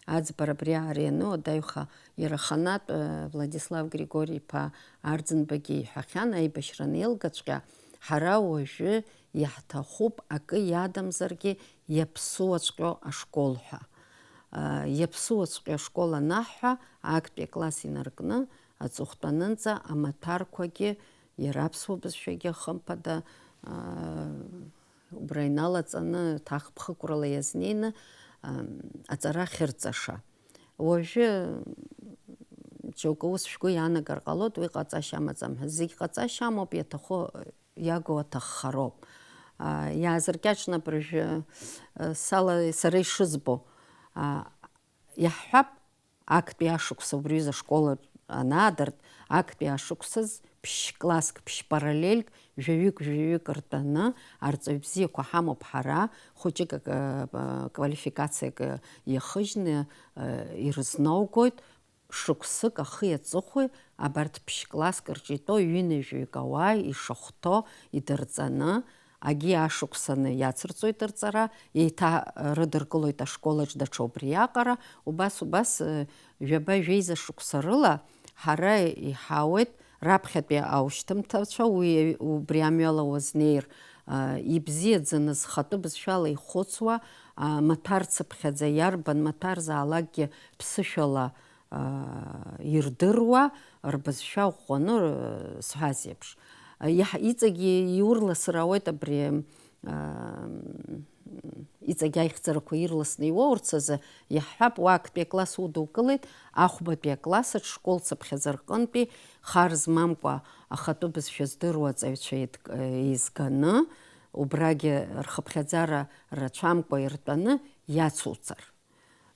аӡбара абри аара иану, адаҩха иара аханатә, Владислав Григори-иԥа Арӡынбагьы иҳәахьан, аибашьра анеилгаҵәҟьа, ҳара уажәы иаҳҭахуп акы иадамзаргьы иаԥсуаҵәҟьоу ашкол ҳәа. Иаԥсуаҵәҟьоу ашкол анаҳҳәа, актәи акласс инаркны, аҵыхәтәанынӡа амаҭәарқәагьы, иара аԥсуа бызшәагьы, хымԥада, убра иналаҵаны, ҭакԥхықәрала иазнеины, аҵара ахьырҵаша. Уажәы џьоукы ус шәгәы иаанагар ҟалоит, уи ҟаҵашьа амаӡам ҳәа. Зегь ҟаҵашьа амоуп, иаҭаху иаго аҭаххароуп. Иаазыркьаҿны абыржәы сала, сара ишызбо, иаҳҳәап, актәи ашықәса убри аҩыза ашкол аҿы анаадырт, актәи ашықәсаз ԥшь-класск, ԥшь-параллельк, жәаҩык-жәаҩык ртәаны, арҵаҩ бзиақәа ҳамоуп ҳара, хәыҷык акы, квалификациак иахыжьны ирызноугоит, шықәсык ахи аҵыхәеи абарҭ ԥшь-класск рҿы итәоу ҩынҩажәаҩык ауаа ишахәҭоу идырҵаны, агьи ашықәсаны иацырҵоит рҵара, еиҭа рыдыркылоит ашколаҿ даҽа убриаҟара, убас, убас, ы, жәаба-жәеиза шықәса рыла ҳара иҳауеит раԥхьатәи аушьҭымҭацәа, уи, убри амҩала уазнеир, ы, ибзиаӡаны зхатәы бызшәала ихәыцуа, ы, маҭәарцыԥхьаӡа иарбан маҭәарзаалакгьы ԥсышәала ирдыруа, рбызшәа ӷәӷәаны, сҳәаз еиԥш. Иаҳ-, иҵегьы иурласыр ауеит абри, иҵегь аихьӡарақәа ирласны иуоурц азы, иаҳҳәап, уа актәи акласс удукылеит, ахәбатәи акласс аҿы школ цыԥхьаӡа рҟынтәи хар змамкәа ахатәы бызшәа здыруа аҵаҩцәа еидк-, еизганы, убрагьы рхыԥхьаӡара рацәамкәа иртәаны иацуҵар.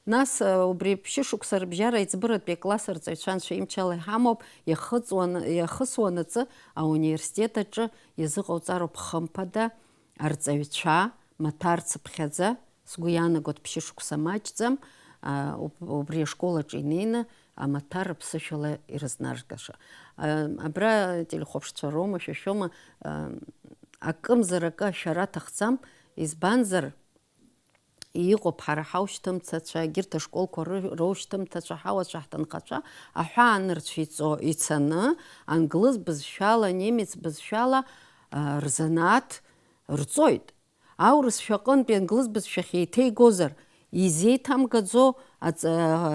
Нас, убри ԥшьышықәса рыбжьара аиҵбыратәи акласс арҵаҩцәа анцәа имчала иҳамоуп, иахыҵуан-, иахысуанаҵы ауниверситет аҿы иазыҟауҵароуп хымԥада арҵаҩцәа, маҭәарцыԥхьаӡа, сгәы иаанагоит ԥшьышықәса маҷӡам, а, уб-, убри ашкол аҿы инеины амаҭәар рыԥсышәала ирызнаргаша. А, абра телехәаԥшцәа роума, шәашәома, а, акымзар акы ашәара аҭахӡам, избанзар, Иҟоуп ҳара ҳаушьҭымҭацәа, егьырҭ ашколқәа ры-, роушьҭымҭацәа, ҳауацәа, ҳҭынхацәа аҳәаанырцә иҵо-, ицаны, англыз бызшәала, немец бызшәала, а, рзанааҭ рҵоит. Аурысшәа аҟынтәи англыз бызшәахь еиҭеигозар, изеиҭамгаӡо аҵ-,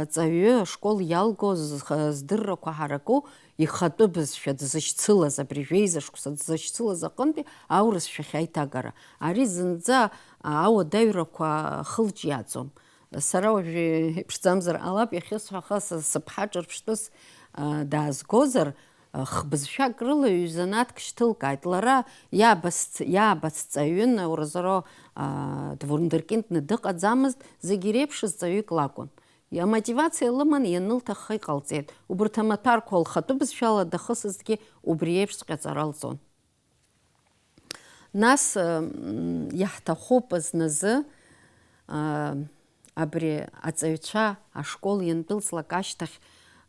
аҵаҩы ашкол иалго зх-, здыррақәа ҳараку, ихатәы бызшәа дзышьцылаз, абри жәеиза шықәса дзышьцылаз аҟынтәи аурысшәахь аиҭагара. Ари зынӡа ауадаҩрақәа хылҿиааӡом. Сара уажә иԥшӡамзар ҟалап, иахьысҳәаха, сы-, сыԥҳа ҿырԥштәыс, а, даазгозар, а, хбызшәак рыла ҩ-занааҭк шьҭылкааит. Лара иаабац-, иаабацҵаҩын, ауразоро, а, двундеркиндны дыҟаӡамызт, зегь иреиԥшыз ҵаҩык лакәын. Амотивациа лыман, ианылҭахха иҟалҵеит. Убырҭ амаҭәарқәа лхатәы бызшәала дахысызҭгьы убри еиԥшҵәҟьа аҵара лҵон. Нас, м, иаҳҭахуп зназы, а, абри аҵаҩцәа ашкол иандәылҵлак ашьҭахь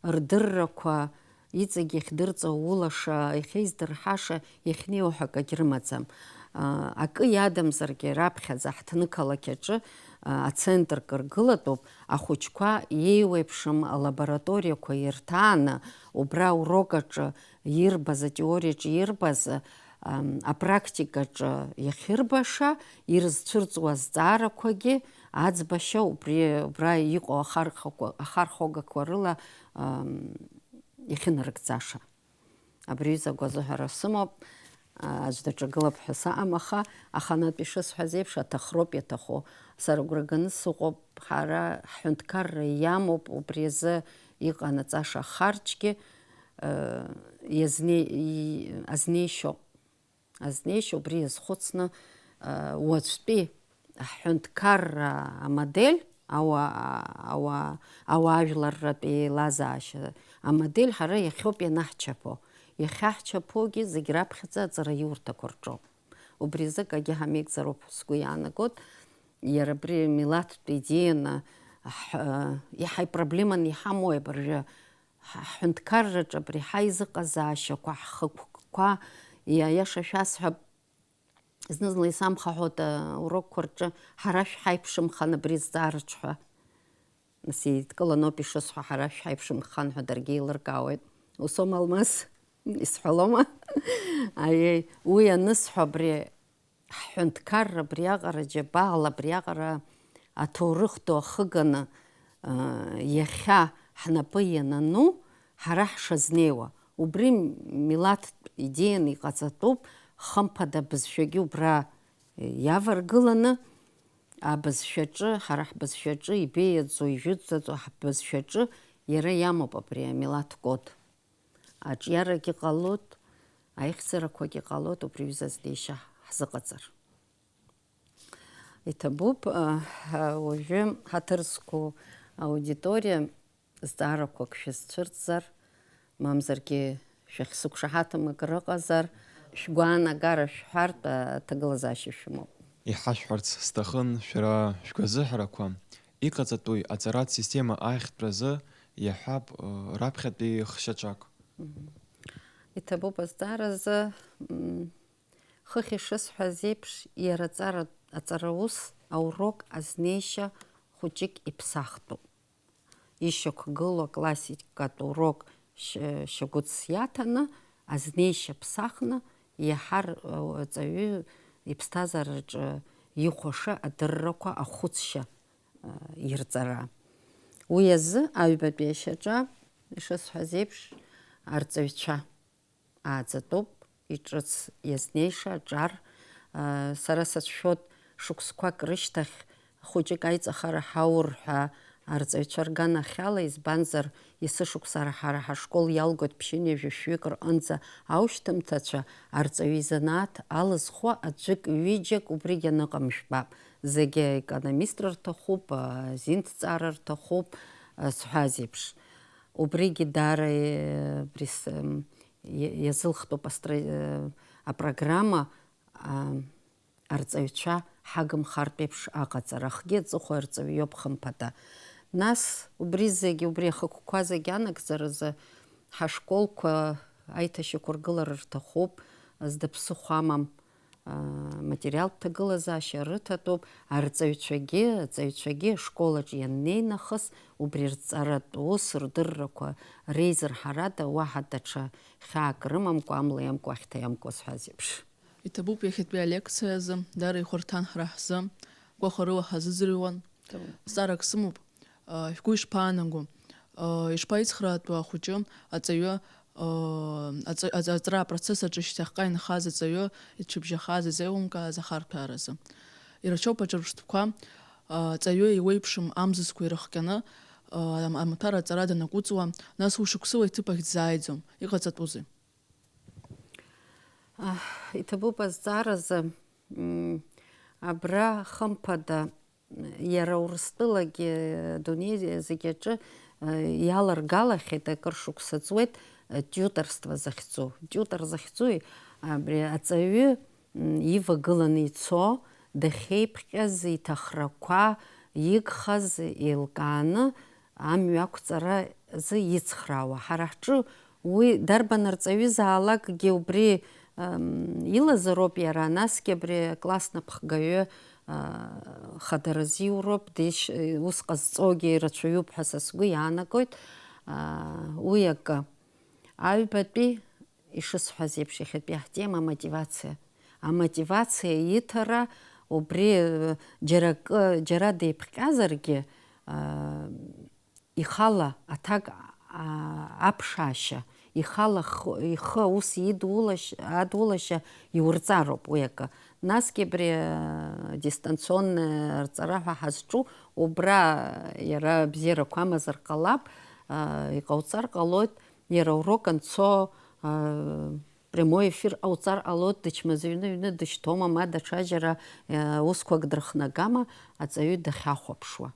рдыррақәа, иҵегь иахьдырҵаулаша, иахьеиздырҳаша, иахьнеиуа ҳәа акагь рымаӡам. А, акы иадамзаргьы, раԥхьаӡа ҳҭнықалақь аҿы, а, ацентрк ргылатәуп, ахәыҷқәа еиуеиԥшым алабораториақәа ирҭааны, убра аурок аҿы ирбаз, атеориаҿы ирбаз, ам, апрактикаҿы иахьырбаша, ирызцәырҵуа азҵаарақәагьы аӡбашьа убри, убра иҟоу ахархәақәа, ахархәагақәа рыла, ам, иахьынарыгӡаша. Абри аҩыза агәазыҳәара сымоуп, а, аӡә даҿагылап ҳәа саҟам, аха аханатә ишысҳәаз еиԥш, аҭахроуп иаҭаху. Сара агәра ганы сыҟоуп, ҳара ҳҳәынҭқарра иамоуп, убри азы иҟанаҵаша ахарџьгьы, э, иазне-, и-, азнеишьоуп. Азнеишьа убри иазхәыцны, э, уаҵәтәи ҳҳәынҭқарра амодель, ауа-, ауа-, ауаажәларратә еилазаашьа амодель ҳара иахьоуп ианаҳчаԥо. Иахьаҳчаԥогьы зегь раԥхьаӡа аҵараиурҭақәа рҿоуп. Убри азы акагьы ҳамеигӡароуп ҳәа сгәы иаанагоит. Иара абри милаҭтә идеианы ҳ-, иаҳа ипроблеманы иҳамоуи абыржәы? Ҳ-, ҳҳәынҭқарраҿы абри ҳаизыҟазаашьақәа, ҳхықәкқәа, иа-, аиаша шәасҳәап, Зны-зынла исамхаҳәоит аурокқәа рҿы, ҳара шәҳаиԥшымхан абри зҵаараҿ ҳәа. Нас еидкыланоуп ишысҳәо, ҳара шәҳаиԥшымхан ҳәа даргьы еилыркаауеит. Усоума, Алмаз? Исҳәалома? Аиеи, уи анысҳәа, абри ҳҳәынҭқарра абриаҟара, џьабаала абриаҟара аҭоурых ду ахыганы, а, иахьа ҳнапы ианану, ҳара ҳшазнеиуа, убри милаҭтә идеианы иҟаҵатәуп, хымԥада абызшәагьы убра иаваргыланы, абызшәаҿы, ҳара ҳбызшәаҿы, ибеиаӡоу, ижәытәӡатәу ҳбызшәаҿы иара иамоуп абри амилаҭ код. Аҿиарагьы ҟалоит, аихьӡарақәагьы ҟалоит, убри ҩыза азнеишьа ҳзыҟаҵар. Иҭабуп, а, а, уажәы ҳаҭыр зқәу аудиториа зҵаарақәак шәызцәырҵзар, мамзаргьы шәахьсықәшаҳаҭым акыр ыҟазар, шәгәаанагара шәҳәартә, а, ҭагылазаашьа шәымоуп. Иҳашәҳәарц сҭахын шәара шәгәазыҳәарақәа, иҟаҵатәуи аҵаратә система ахьтәразы иаҳҳәап, э, раԥхьатәи хшьаҿак. Мгм. Иҭабуп азҵааразы, м, хыхь ишысҳәаз еиԥш, иара аҵара, аҵараус аурок азнеишьа хәыҷык иԥсахтәуп. Ишьақәгылоу аклассикатә урок шь-, шьагәыҭс иаҭаны, азнеишьа ԥсахны, иаҳар-, аҵаҩы иԥсҭазаараҿы ихәаша адыррақәа ахәыцшьа, а, ирҵара. Уи азы аҩбатәи ашьаҿа, ишысҳәаз еиԥш, арҵаҩцәа ааӡатәуп, иҿыц иазнеиша аҿар. Сара сацәшәоит, шықәсқәак рышьҭахь хәыҷык аиҵахара ҳаур ҳәа арҵаҩцәа рганахьала, избанзар, есышықәса ҳара ҳашкол иалгоит ԥшьынҩажәи жәшәҩык рҟынӡа аушьҭымҭацәа, арҵаҩы изанааҭ алызхуа аӡәык-ҩыџьак убригь аныҟам жәбап. Зегьы аекономистра рҭахуп, азинҭҵаара рҭахуп, сҳәаз еиԥш. Убригьы даара, э, абри с-, м, иа-, иазылхтәуп астра-, э, апрограмма, а, арҵаҩцәа ҳагымхартә еиԥш аҟаҵара. Ахгьы аҵыхәа арҵаҩ иоуп, хымԥада. Нас убри зегьы, убри ахықәкқәа зегьы анагӡаразы ҳашколқәа аиҭашьақәыргылара рҭахуп, зда ԥсыхәа амам. Материалтә ҭагылазаашьа рыҭатәуп, арҵаҩцәагьы, аҵаҩцәагьы ашкол аҿы ианнеи нахыс, убри рҵаратә ус рдыррақәа реизырҳарада уаҳа даҽа хьаак рымамкәа, амла иамкуа, ахьҭа иамкуа зҳәаз еиԥш. Иҭабуп иахьатәи алекциа азы, даара ихәарҭан ҳара ҳзы, гәахәарыла ҳазыӡырҩуан. Иҭабуп. Зҵаарак сымоуп. Шәгәы ишԥаанаго? Ишԥаицхраатәу ахәыҷы аҵаҩы, аҵа-, аҵ-, аҵра апроцесс аҿы шьҭахьҟа инхаз аҵаҩы, ицәыбжьахаз изеилымкааз ахарҭәааразы? Ирацәоуп аҿырԥштәқәа, аҵаҩы иуеиԥшым амзызқәа ирыхҟьаны, амаҭәар аҵара данаҟәыҵуа, нас уи шықәсыла иҭыԥ ахь дзааиӡом. Иҟаҵатәузеи? Аҳ, иҭабуп азҵааразы, м, абра, хымԥада, иара Урыстәылагьы, адунеи зегь аҿы, э, иаларгалахьеит, акыр шықәса ҵуеит, э, тиуторство захьӡу. Тиутор захьӡуи? Абри аҵаҩы, м, ивагыланы ицо, дахьеиԥҟьаз, иҭахрақәа, игхаз еилкааны, амҩа ақәҵара азы ицхраауа. Ҳара ҳҿы уи дарбан арҵаҩызаалакгьы убри, ам, илазароуп иара, насгьы абри акласс напхгаҩы, а, хадара зиуроуп, дишь-, ус ҟазҵогьы рацәаҩуп ҳәа са сгәы иаанагоит, а, уи акы. Аҩбатәи, ишысҳәаз еиԥш, иахьатәи ҳтема амотивациа. Амотивациа иҭара, убри, э, џьара акы, џьара деиԥҟьазаргьы, а, ихала аҭак, а, аԥшаашьа, ихала х-, ихы аус идулашь-, адулашьа иурҵароуп уи акы. Насгьы абри, а, дистанционное рҵара ҳәа ҳазҿу, убра иара абзиарақәа амазар ҟалап, а, иҟауҵар ҟалоит, иара урок анцо, а, прямой эфир ҟауҵар ҟалоит, дычмазаҩны аҩны дышьҭоума, ма даҽаџьара, а, усқәак дырхнагама, аҵаҩы дахьахәаԥшуа.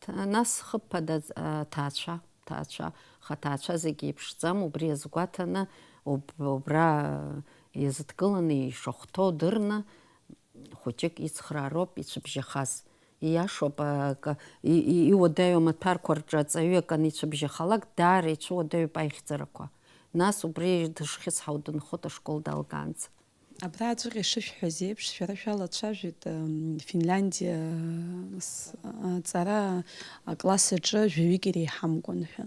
Ҭ-, нас хымԥада, а, ҭаацәа, ҭаацәа, хаҭаацәа зегьы еиԥшӡам, убри иазгәаҭаны, уб-, убра иазыдкыланы ишахәҭоу дырны, хәыҷык ицхраароуп ицәыбжьахаз. Ииашоуп, акы, и-, и-, иуадаҩу амаҭәарқәа рҿы аҵаҩы акы аницәыбжьахалак, даара ицәуадаҩуп аихьӡарақәа. Нас убри дышхьысҳау дынхоит ашкол далгаанӡа. Абра аҵәыҟьа ишышәҳәаз еиԥш, шәара шәалацәажәеит, м, Финляндиа, с-, аҵара акласс аҿы жәаҩык иреиҳамкәан ҳәа.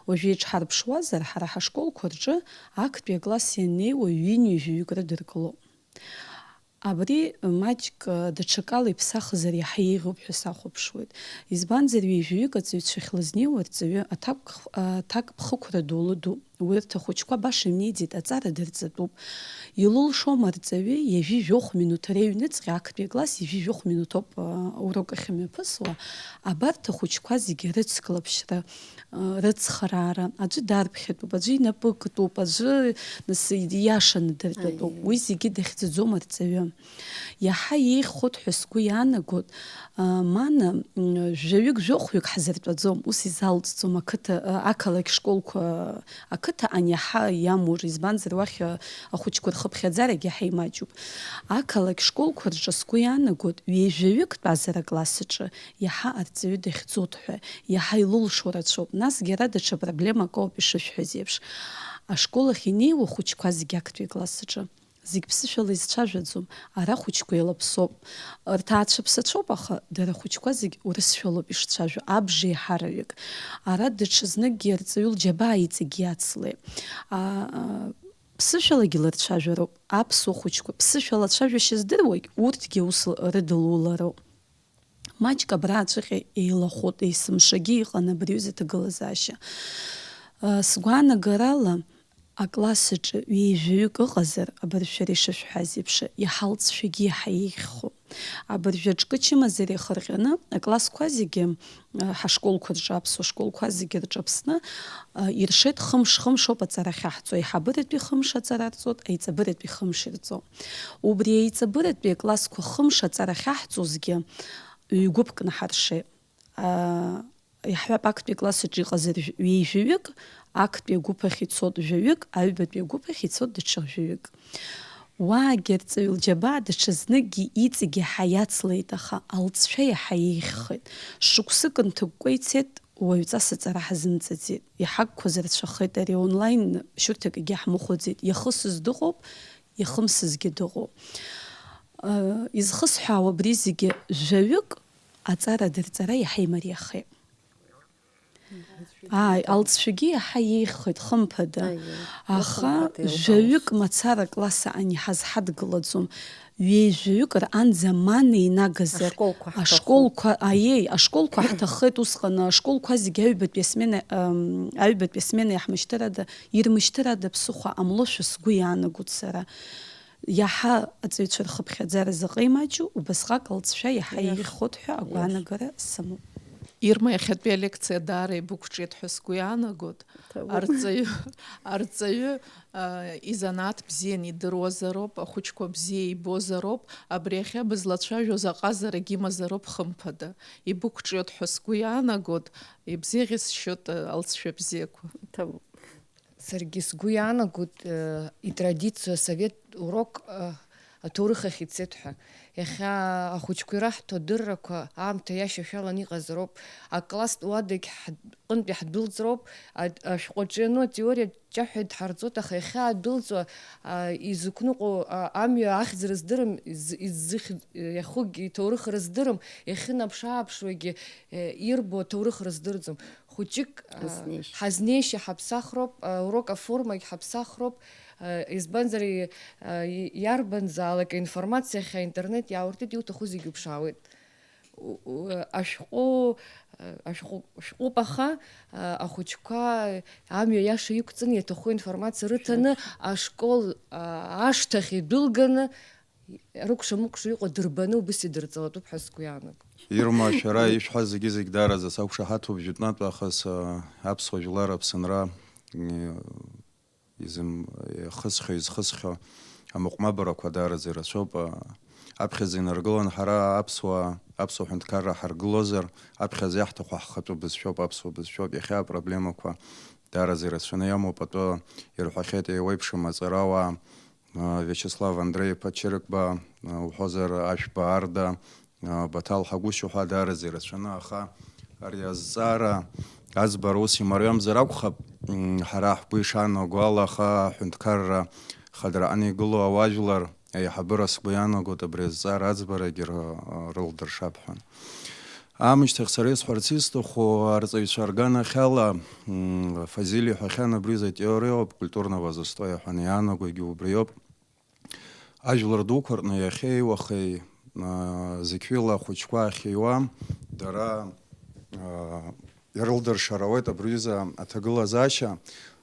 Уажәы иҿҳарԥшуазар, ҳара ҳашколқәа рҿы актәи акласс ианнеиуа ҩынҩажәаҩык рыдыркыло. Абри маҷк, даҽакала иԥсахзар иаҳа еиӷьуп ҳәа сахәаԥшуеит. Избанзар, ҩажәаҩык аҵаҩцәа ахьлызнеиуа арҵаҩы аҭак-, аҭакԥхықәра ду лыдуп. Урҭ ахәыҷқәа баша имнеиӡеит, аҵара дырҵатәуп. Илылшом арҵаҩы ҩажәи жәохә минуҭ, ара иҩныҵҟьа актәи акласс ҩажәи жәохә минуҭ ауп, а, урок ахьымҩаԥысуа. Абарҭ ахәыҷқәа зегьы рыцклаԥшра, а, рыцхраара, аӡәы дарԥхьатәуп, аӡәы инапы кытуп, аӡәы, нас, ииашаны дыртәатәуп. Аиеи. Уи зегьы дахьӡаӡом арҵаҩы. Иаҳа еиӷьхоит ҳәа сгәы иаанагоит, а, мана, м, жәаҩык-жәохәҩык ҳзыртәаӡом, ус изалҵӡом ақыҭа, а, ақалақь школқәа, ақыҭа ан иаҳа иамур, избанзар, уахь, а, ахәыҷқәа рхыԥхьаӡарагь иаҳа имаҷуп. Ақалақь школқәа рҿы сгәы иаанагоит, ҩажәаҩык тәазар акласс аҿы иаҳа арҵаҩы дахьӡоит ҳәа, иаҳа илылшо рацәоуп. Насгьы ара даҽа проблемак ауп ишышәҳәаз еиԥш. Ашкол ахь инеиуа ахәыҷқәа зегь актәи акласс аҿы. Зегь ԥсышәала изцәажәаӡом, ара ахәыҷқәа еилаԥсоуп. Рҭаацәа ԥсацәоуп, аха дара ахәыҷқәа зегь урысшәалоуп ишцәажәо, абжеиҳараҩык. Ара даҽазныкгьы арҵаҩы лџьабаа иҵегь иацлеит. А, а, ԥсышәалагьы лырцәажәароуп, аԥсуа хәыҷқәа ԥсышәала ацәажәашьа здыруагь урҭгьы аус рыдылулароуп. Маҷк абра аҵәыҟьа еилахәыт, есымшагьы иҟан абри аҩыза аҭагылазаашьа. Сгәаанагарала, акласс аҿы ҩеижәаҩык ыҟазар, абыржә шәара ишышәҳәаз еиԥш, иаҳа алҵшәагьы иаҳа еиӷьхоуп. Абыржәы аҿкы чымазара иахырҟьаны, аклассқәа зегьы, ҳашколқәа рҿы, аԥсуа школқәа зегьы рҿы Аԥсны, иршеит хымш-хымш ауп аҵара ахьаҳҵо, аиҳабыратәи хымш аҵара арҵоит, аиҵабыратәи хымш ирҵо. Убри аиҵабыратәи аклассқәа хымш аҵара ахьаҳҵозгьы, ҩ-гәыԥк наҳаршеит. Аа, иаҳҳәап, актәи акласс аҿы иҟазар жә-, ҩеижәаҩык, актәи агәыԥ ахь ицот жәаҩык, аҩбатәи агәыԥ ахь ицот даҽа жәаҩык. Уаагьы арҵаҩы лџьабаа даҽазныкгьы иҵегь иаҳа иацлеит, аха алҵшәа иаҳа еиӷьхеит. Шықәсык нҭыкәкәа ицеит, уаҩҵас аҵара ҳазымҵаӡеит. Иҳақәқәаз рацәахеит, ари онлайн шьурҭакгьы ҳмыхәаӡеит. Иахысыз дыҟоуп, иахымсызгьы дыҟоуп. Э, изхысҳәаауа абри зегьы, жәаҩык аҵара дырҵара иаҳа имариахеит. Ааи, алҵшәагьы иаҳа еиӷьхеит, хымԥада. Аиеи. Аха хымԥада, илкаауп. Жәаҩык мацара класс ан иҳазҳадгылаӡом. Ҩеижәаҩык рҟынӡа ман еинагазар, ашколқәа ҳҭахуп. Ашколқәа, аиеи, ашколқәа ҳҭахеит усҟан, ашколқәа зегьы аҩбатәи асмена, ам, аҩбатәи асмена иаҳмышьҭырада, ирмышьҭырада ԥсыхәа ҟамлошәа сгәы иаанагоит сара. Иаҳа аҵаҩцәа рхыԥхьаӡара заҟа имаҷу, убасҟак алҵшәа иаҳа Иаҳ-, еиӷьхоит ҳәа иаҳ-, агәаанагара сымоуп. Ирма, иахьатәи алекциа даара ибықәҿиеит ҳәа сгәы иаанагоит. Ҭабуп. Арҵаҩы, арҵаҩы, а, изанааҭ бзианы идыруазароуп, ахәыҷқәа бзиа ибозароуп, абри иахьа бызлацәажәоз аҟазарагь имазароуп хымԥада. Ибықәҿиоит ҳәа сгәы иаанагоит, ибзеиӷьасшьоит, а, алҵшәа бзиақәа. Ҭабуп. Саргьы сгәы иаанагоит, э, итрадициоу асовет урок, э, аҭоурых ахь ицеит ҳәа. Иахьа ахәыҷқәа ираҳҭо адыррақәа аамҭа иашьашәалан иҟазароуп. Акласстә уадагь ҳ-, ҟынтәи ҳдәылҵроуп, а-, ашәҟәаҿы иану атеориа ҷаҳәа дҳарҵоит, аха иахьаадәылҵуа, а, изықәныҟәо, а, амҩа ахьӡ рыздырам, из-, иззыхь-, иахугь иҭоурых рыздырам, иахьынаԥш-ааԥшуагьы, э, ирбо аҭоурых рыздырӡом. Хәыҷык, а, Ҳазнеишьа. Ҳазнеишьа ҳаԥсахроуп, а, урок аформагь ҳаԥсахроуп, а, избанзар, и-, а, и-, иарбанзаалак аинформациа иахьа аинтернет иаауртит, иуҭаху зегьы уԥшаауеит. У-, у-, ашәҟәы, а, ашәҟәы, шәҟәуп, аха, а, ахәыҷқәа амҩа иаша иқәҵаны иаҭаху аинформациа рыҭаны ашкол, а, ашҭахь идәылганы, рыкәша-мыкәша иҟоу дырбаны убыс идырҵалатәуп ҳәа сгәы иаанагоит. Ирма, шәара ишәҳәаз зегьы-зегь даараӡа сақәшаҳаҭуп, жәытәнатә аахыс, а, аԥсуа жәлар Аԥсынра, м, изым-, ихысхьоу, изхысхьоу амыҟәмабарақәа даараӡа ирацәоуп. А, аԥхьаӡа инаргылан ҳара аԥсуа, аԥсуа ҳәынҭқарра ҳаргылозар, аԥхьаӡа иаҳҭаху ҳхатәы бызшәоуп, аԥсуа бызшәоуп. Иахьа апроблемақәа даараӡа ирацәаны иамоуп, атәы ирҳәахьеит еиуеиԥшым аҵарауаа, а, Виачеслав Андреи-иԥа Чырыкба, а, уҳәозар, Ашәба Арда, а, Баҭал Ҳагәышьа ҳәа даараӡа ирацәаны, аха ари азҵаара аӡбара ус имариамзар акәхап, м, ҳара ҳгәы ишаанаго ала, аха аҳәынҭқарра хадараҟны игылоу ауаажәлар аиҳабыра, сгәы иаанагоит, абри азҵаара аӡбарагьы ры-, рылдыршап ҳәа. Аамышьҭахь сара исҳәарц исҭаху, арҵаҩцәа рганахьала, м, Фазиль иҳәахьан, абри изы атеориоуп, культурного застоя ҳәа иаанагогьы убриоуп. Ажәлар дуқәа рҟны иахьеи уахеи, а, зықьҩыла ахәыҷқәа ахьыҩуа, дара, а, ирылдыршар ауеит абри аҩыза аҭагылазаашьа.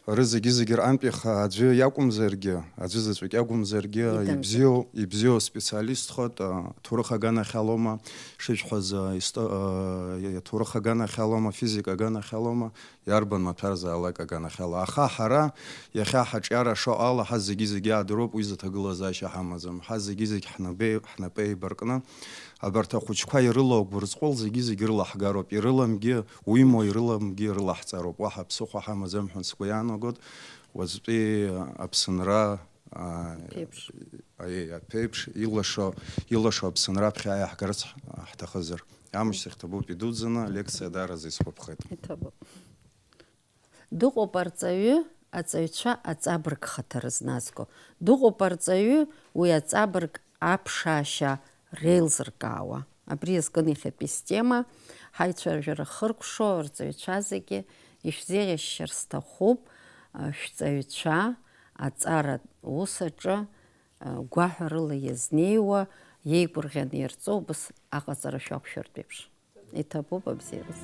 Рызегьы-зегьы рҟынтәи аха аӡәы иакәымзаргьы, аӡәы заҵәык иакәымзаргьы, Идамзар. ибзиоу, ибзиоу специалистхоит, а, ҭоурых аганахьалоума, шышәҳәаз, а, исто-, а, иа-, ҭоурых аганахьалоума, физика аганахьалоума, иарбан маҭәарзаалак аганахьала. Аха ҳара иахьа ҳаҿиара шаҟа ала ҳа зегьы-зегьы аадыруп, уи заҭагылазаашьа ҳамаӡам. Ҳа зегьы-зегь ҳнапы, ҳнапы еибаркны, абарҭ ахәыҷқәа ирылоу агәырҵҟәыл зегьы-зегьы рылаҳгароуп, ирыламгьы, уимоу ирыламгьы рылаҳҵароуп. Уаҳа ԥсыхәа ҳамаӡам ҳәа сгәы иаанагоит. Уаҵәтәи Аԥсынра, а, Ԥеиԥш. Аиеи, аԥеиԥш, илашо, илашо Аԥсынра аԥхьа иааиаҳгарц ҳҭахызар. Амышьҭахь ҭабуп идуӡӡаны, алекциа даараӡа исгәаԥхеит. Иҭабуп. Дыҟоуп арҵаҩы, аҵаҩцәа аҵабырг хаҭа рызназго. Дыҟоуп арҵаҩы, уи аҵабырг аԥшаашьа реилзыркаауа. Абри иазкын иахьатәи стема, ҳаицәажәара хыркәшо арҵаҩцәа зегьы ишәзеиӷьасшьар сҭахуп, шәҵаҩцәа аҵаратә ус аҿы гәаҳәарыла иазнеиуа, иеигәырӷьаны ирҵо убас аҟаҵара шәақәшәартә еиԥш. Иҭабуп абзиараз.